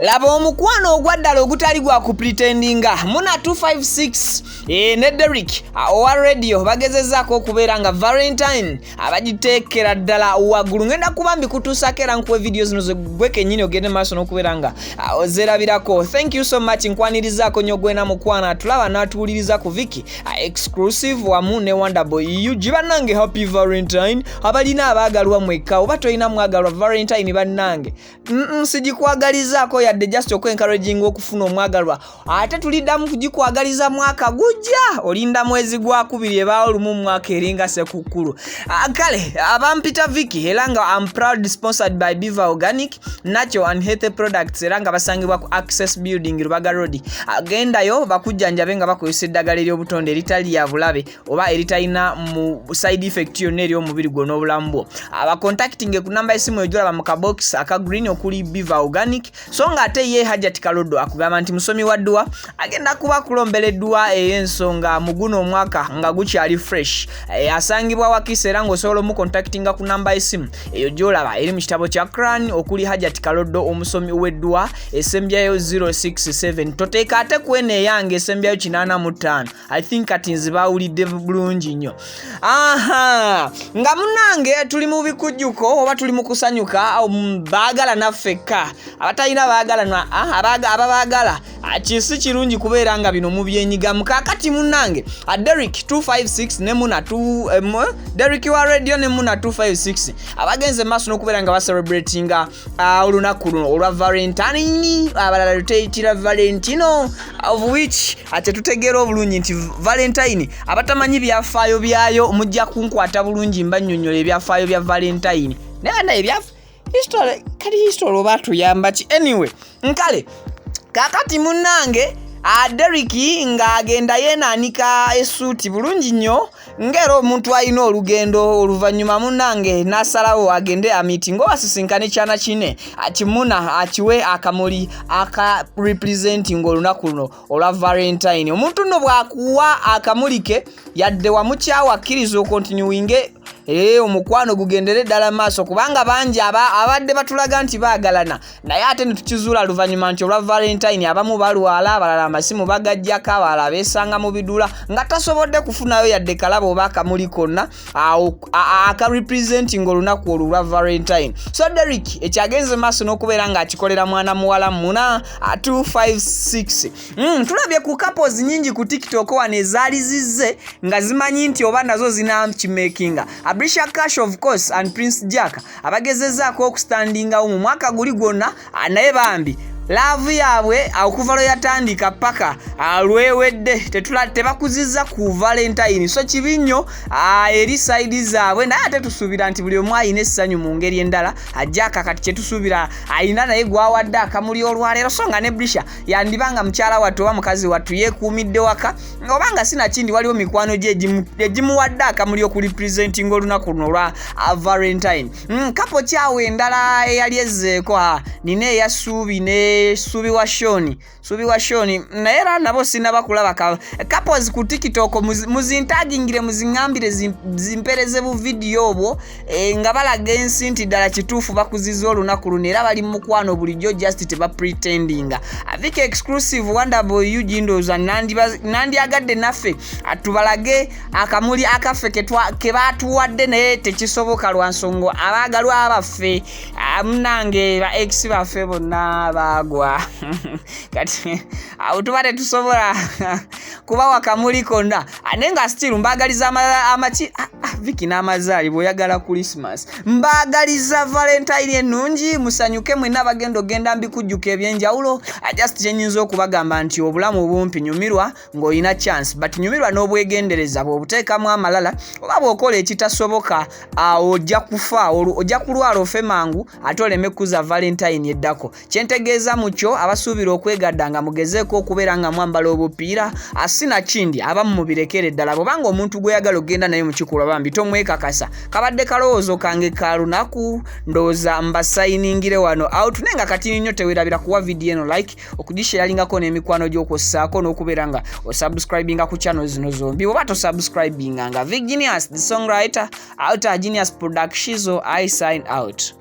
Laba omukwano ogwa ddala ogutali gwa kupretendinga. Muna 256 ne Derrick owa radio bagezezaako okubeera nga Valentine abagiteekera ddala waggulu. Ngenda kuba mbikutuusako era nkuwa vidiyo zino gwe kennyini ogende maaso n'okubeera nga ozerabirako. Thank you so much, nkwanirizaako nnyo gwena mukwano atulaba n'atuwuliriza ku Vicky Exclusive wamu ne Wonderboy UG. Bannange, happy Valentine abalina abaagalwa mwekka. Oba tolina mwagalwa, Valentine bannange sigikwagalizaako yadde, just okwencouraging okufuna omwagalwa. Ate tuliddamu kugikwagaliza mwaka gujja, olinda mwezi gwakubiri ebaawo lumu mwaka eringa sekukkulu. Kale abampita Vicky era nga am proud sponsored by Biva Organic Natural and Healthy Products, era nga basangibwa ku Access Building, Rubaga Road. Agendayo bakujjanjabe nga bakozesa eddagala ery'obutonde eritali lya bulabe oba eritalina mu side effect yonna eri omubiri gwo n'obulamu bwo. Abacontacting ku namba y'essimu ejolaba mu kabokisi aka green okuli Biva Organic. So nga ate ye Hajat Kalodo akugamba nti musomi wa dduwa, agenda kuba kulombera edduwa ey'ensonga mu guno omwaka nga gukyali fresh. Asangibwa Wakisa era ng'osobola omucontactinga ku namba y'essimu eyo gy'olaba eri mu kitabo kya Quran okuli Hajat Kalodo omusomi w'edduwa, esembyayo 067. Toteeka ate kweno eyange esembyayo 85. I think kati nze bawulidde bulungi nnyo. Aha, nga munange tuli mu bikujjuko oba tuli mu kusanyuka, baagala naffekka abatalina baagala, ababaagala kisi kirungi kubeera nga bino mubyenyigamu. Kaakati munnange, Derrick 256 ne Muna, Derrick wa radio ne Muna 256 abagenze maaso n'okubeera nga bacelebratinga olunaku luno olwa Valentine, abalala luteyitira Valentino, of which ate tutegeera obulungi nti Valentine, abatamanyi byafaayo byayo mujja kunkwata bulungi mbannyonnyola ebyafaayo bya Valentine. Naye naye ebya history, kali history oba atuyamba ki? Anyway, nkale kakati munnange, Derrick ng'agenda yeenaanika essuuti bulungi nnyo ng'era omuntu alina olugendo. Oluvannyuma munnange n'asalawo agende amiitinga oba asisinkane kyana kine akimuna akiwe akamuli aka representing olunaku luno olwa Valentine. Omuntu nno bw'akuwa akamuli ke, yadde wamukyawa, akkiriza okontinuinge omukwano gugendere ddala maaso, kubanga bangi abadde batulaga nti baagalana, naye ate ne tukizuula luvannyuma nti olwa Valentine abamu balwala, abalala amasimu bagajjako, abalala beesanga mu bidula nga tasobodde kufunayo yadde kalaba oba akamuli konna aka representing olunaku olwo lwa Valentine. So Derrick ekyagenze maaso n'okubeera ng'akikolera mwana muwala Muna 256. Tulabye ku couples nyingi ku TikTok wano ezaali zizze nga zimanyi nti oba nazo zinakimakinga. Abrisha Cash of course and Prince Jack abagezezaako okustandingawo mu mwaka guli gwonna, naye bambi love yaabwe okuva lwe yatandika paka lwewedde tebakuzizza ku Valentine. So kibi nnyo eri side zaabwe, naye ate tusuubira nti buli omu alina essanyu mu ngeri endala. Ajaka kati kyetusuubira alina naye gwawadde akamuli olwaleero, so nga ne Brisha yandibanga mukyala wattu oba mukazi wattu yeekuumidde waka, oba nga sinakindi waliwo mikwano gye egimuwadde akamuli okurepresentinga olunaku luno olwa Valentine. Couple kyawe endala eyali ezzeeko nina eya Suubi ne Suubi wa Shoni, Suubi wa Shoni, naye era nabo sinaba kulaba couples ku TikTok. Muzintagingire, muziŋŋambire, zimpereze bu vidiyo obwo nga balaga ensi nti ddala kituufu bakuziza olunaku luno era bali mu mukwano bulijjo, just tebapretendinga. Vicky Exclusive, Wonderboy UG, ndowooza nandyagadde naffe tubalage akamuli akaffe ke batuwadde, naye tekisoboka lwa nsonga abaagalwa baffe, munange ba ex baffe bonna baagwa. Kati awo tuba tetusobola kubawa kamuli konna, naye nga still mbaagaliza amaki Vicky n'amazaali bw'oyagala Christmas, mbaagaliza Valentine ennungi, musanyuke mwenna bagenda ogenda mbikujjuka ebyenjawulo. Just kyenyinza okubagamba nti obulamu bumpi, nyumirwa ng'olina chance, but nyumirwa n'obwegendereza. Bw'obuteekamu amalala oba bw'okola ekitasoboka, ojja kufa, ojja kulwala ofe mangu ate oleme kuza Valentine eddako. Kyentegeeza mu kyo, abasuubira okwegadda nga mugezeeko okubeera nga mwambala obupiira, sinakindi abamu mubirekere ddala. Bwobanga omuntu gweyagala okugenda naye mukikolwa, bambi tomwekakasa. Kabadde kalowoozo kange ka lunaku, ndowooza mbasayiningire wano out, naye nga katini nnyo. Tewerabira kuwa vidiyo eno like, okugisharingako n'emikwano gy'okwossaako, n'okubeera nga osubscribinga ku channel zino zombi oba tosubscribinga. Nga Vigenius the songwriter, outer Genius Productions, I sign out.